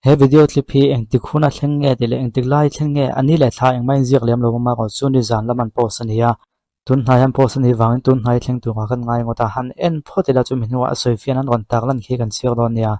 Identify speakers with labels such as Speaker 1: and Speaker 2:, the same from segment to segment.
Speaker 1: He video clip hi engtik huna thleng nge tih leh engtik lai thleng nge a ni leh thla engmah inziak lem lo awm a, chu ni zan lam an post a ni a. Tun hnai an post a nih vangin tun hnai thleng turah kan ngai ngawt a, han en phawt ila chumi hnuah a sawi fian an rawn tak lan khi kan chhiar dawn nia.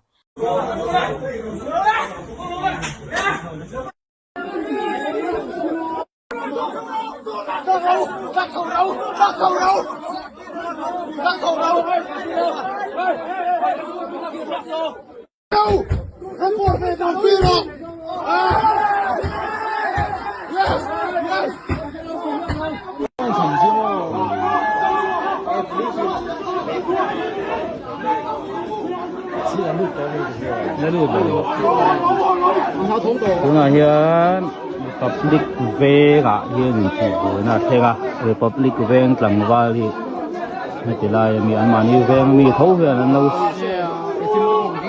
Speaker 2: Tunah hian Republic vengah hian inthihbuaina a thleng a Republic veng tlangval hi heti lai ami anmahni veng mi tho hian an lo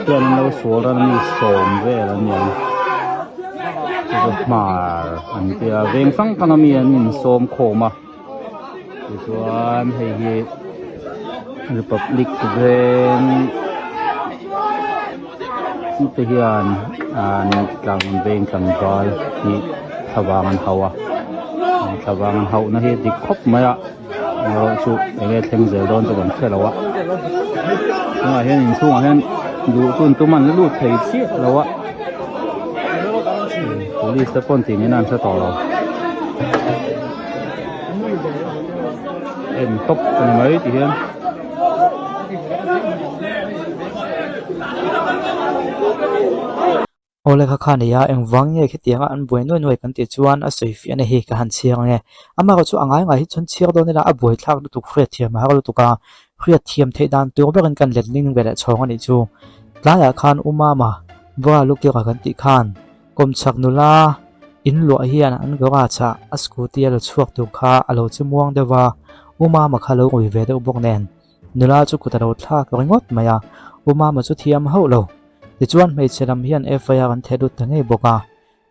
Speaker 2: hian an lo sual ran a mi sawm vel an ni ang chu chu hmar an tia veng hrang hrang ami an insawm khawm a tichuan hei hi Republic veng te hian an tlang veng tlangval hi thlavang an hauh a thlavang an hauhna hi a dik khawp mai a. Erawh chu enge thleng zel dawn chu kan hre lo a tunah hian inchhungah hian duh chu an tum an la lut thei chiah lo a police te pawn tih nen an hre tawh lo en tawp a ni mai ti hian.
Speaker 1: Aw lekha kha nia, engvang nge khitianga an buai nuai nuai kan tih chuan a sawi fiah na hi ka han chhiar ange. Amaherawh chu a ngai ngai hi chuan chhiar dawn ila a buai thlak lutuk hriat thiam a har lutuk a, hriat thiam theih dan tur berin kan let ling ve leh chhawng a nih chu. Tlaiah khan U Mama, Bra Lukira kan tih khan kawmchhak nula in luah hian an garage ah a scooty a la chhuak tur kha a lo che muang deuh va, U Mama kha lo rui ve deuh bawk nen nula chu kut a lo thlak ringawt mai a, U Mama chu thiam hauh lo. Tichuan hmeichhe lam hian FIR an theh lut ta ngei bawk a.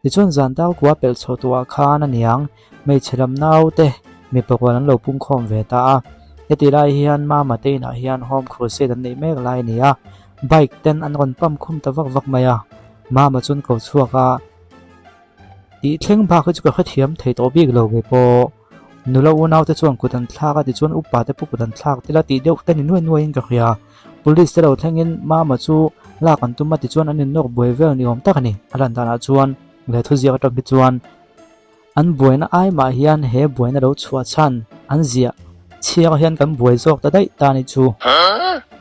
Speaker 1: Tichuan zan dar kua pelh chho tuah khan a niang hmeichhe lam naute mipa rual an lo pungkhawm ve ta a. Heti lai hian Mama te inah hian home crusade an neih mek lai a ni a, bike ten an rawn pump khum ta vak vak mai a. Mama chuan ko chhuak a, Tih thleng bak hi chu ka hrethiam thei tawh bik lo ve pawh. Nula unau te chuan kut an thlak a tichuan upa te pawh kut an thlak tel a tih deuh te ni nuai nuai in ka hria. Police te lo thleng in Mama chu lak an tum a tichuan an innawk buai vel ni awm tak a ni. A lan danah chuan leh thuziak atang hi chuan an buaina ai mah hian he buaina lo chhuah chhan an ziah chhiar hian kan buai zawk ta daih ta ni chu.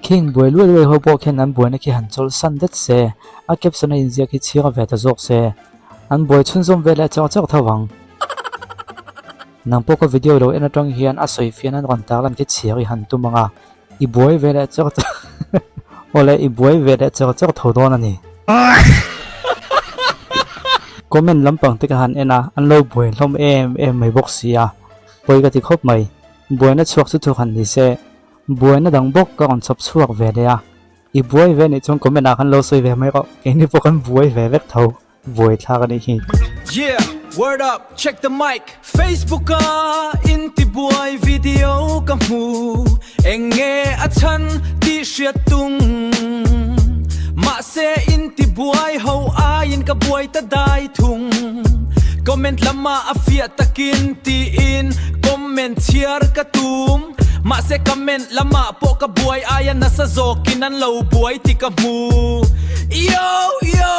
Speaker 1: Khing buai luai luai ho pawh khian an buaina khi han chawlhsan det se, a caption a inziak hi chhiar ve ta zawk se. An buai chhunzawm ve leh chawk chawk tho vang. Nang pawh ka video lo en atang hian a sawi fian an rawn tar lan khi chhiar i han tum ang a, i buai ve leh chawk chawk awle i buai ve leh chawk chawk tho dawn a ni. Comment lampang te ka han en a, an lo buai hlawm em em mai bawk si a, pawi ka ti khawp mai. Buaina chhuak chu thuk han ni se, buaina dang bawk ka rawn chhawp chhuak ve leh a. I buai ve nih chuan comment ah khan lo sawi ve mai rawh, keini pawh kan buai ve vek tho, buai thlak a nih hi.
Speaker 3: Yeah, word up, check the mic Facebook a intibuai video ka hmu Eng nge a chhan tih hriat tung Mahse intibuai ho aiin ka buai ta dai thung Comment lamah a fiah takin tiin comment chhiar ka tum Mahse comment lamah pawh ka buai aia nasa zawkin an lo buai tih ka hmu. Yo! Yo!